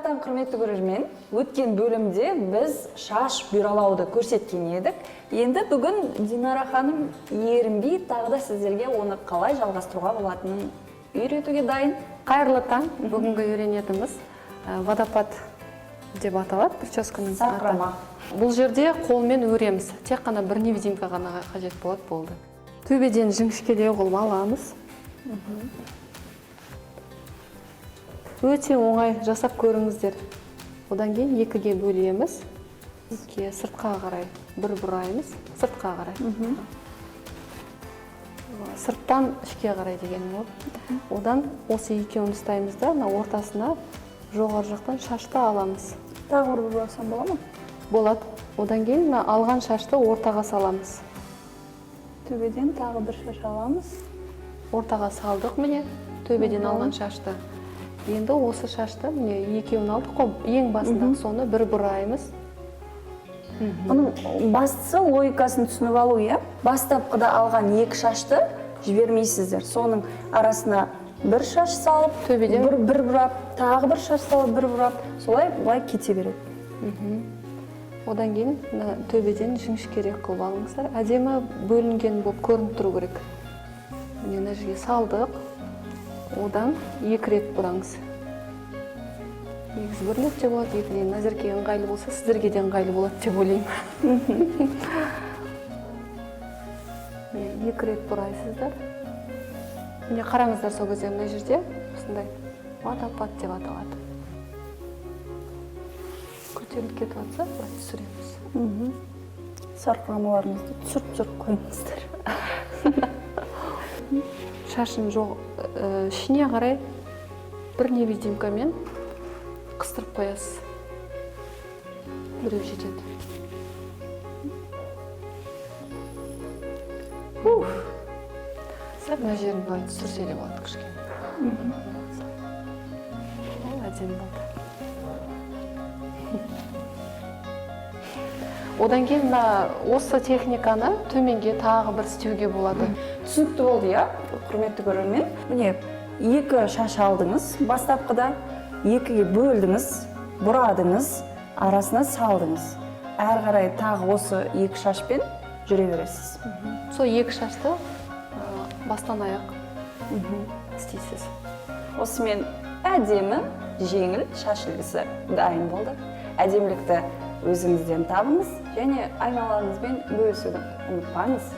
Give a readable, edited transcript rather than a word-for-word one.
Қайырлы таң, құрметті көрермен. Өткен бөлімде біз шаш бұралауды көрсеткен едік. Енді бүгін Динара ханым ерінбей тағы да сіздерге оны қалай жалғастыруға болатынын үйретуге дайын. Қайырлы таң. Бүгінгі үйренетініміз водопад деп аталады прическаның аты. Сарқырама. Бұл жерде қолмен өреміз. Тек қана бір невидимка ғана қажет болады, болды. Төбеден жіңішкелеу қылып аламыз. Өте оңай, жасап көріңіздер. Одан кейін екіге бөлеміз. Екіге сыртқа қарай бір бұраймыз, сыртқа қарай. Сырттан ішке қарай дегенім ғой. Одан осы екеуін ұстаймыз да, мына ортасына жоғары жақтан шашты аламыз. Тағы бір бұрасам бола ма? Болады. Одан кейін мына алған шашты ортаға саламыз. Төбеден тағы бір шаш аламыз. Ортаға салдық міне, төбеден алған шашты. Енді осы шашты міне екеуін алдық қой, ең басында соны бір бұраймыз. Бұның бастысы логикасын түсініп алу, иә? Бастапқыда алған екі шашты жібермейсіздер. Соның арасына бір шаш салып, төбеден бір бұрап, тағы бір шаш салып, бір бұрап, солай былай кете береді. Одан кейін мына төбеден жіңішкерек қылып алыңыздар. Әдемі бөлінген болып көрініп тұру керек. Міне мына жерге салдық. Одан екі рет бұраңыз. Негізі бір рет те болады, екі рет. Назеркеге ыңғайлы болса, сіздерге де ыңғайлы болады деп ойлаймын. Міне екі рет бұрайсыздар. Міне қараңыздар, сол кезде мына жерде осындай водопад деп аталады. Көтеріліп кетіп жатса, былай түсіреміз. Сарқырамаларыңызды түсіріп-түсіріп қойыңыздар. Шашын жоқ, ішіне қарай бір невидимкамен қыстырып қоясыз. Біреу жетеді. Уф. Сәл мына жерін былай түсірсе де болады кішкене. Ол әдемі болды. Одан кейін мына осы техниканы төменге тағы бір істеуге болады. Түсінікті болды, иә, құрметті көрермен. Міне екі шаш алдыңыз бастапқыда, екіге бөлдіңіз, бұрадыңыз, арасына салдыңыз. Әрі қарай тағы осы екі шашпен жүре бересіз. Сол екі шашты бастан аяқ істейсіз. Осымен әдемі, жеңіл шаш үлгісі дайын болды. Әдемілікті өзіңізден табыңыз және айналаңызбен бөлісуді ұмытпаңыз.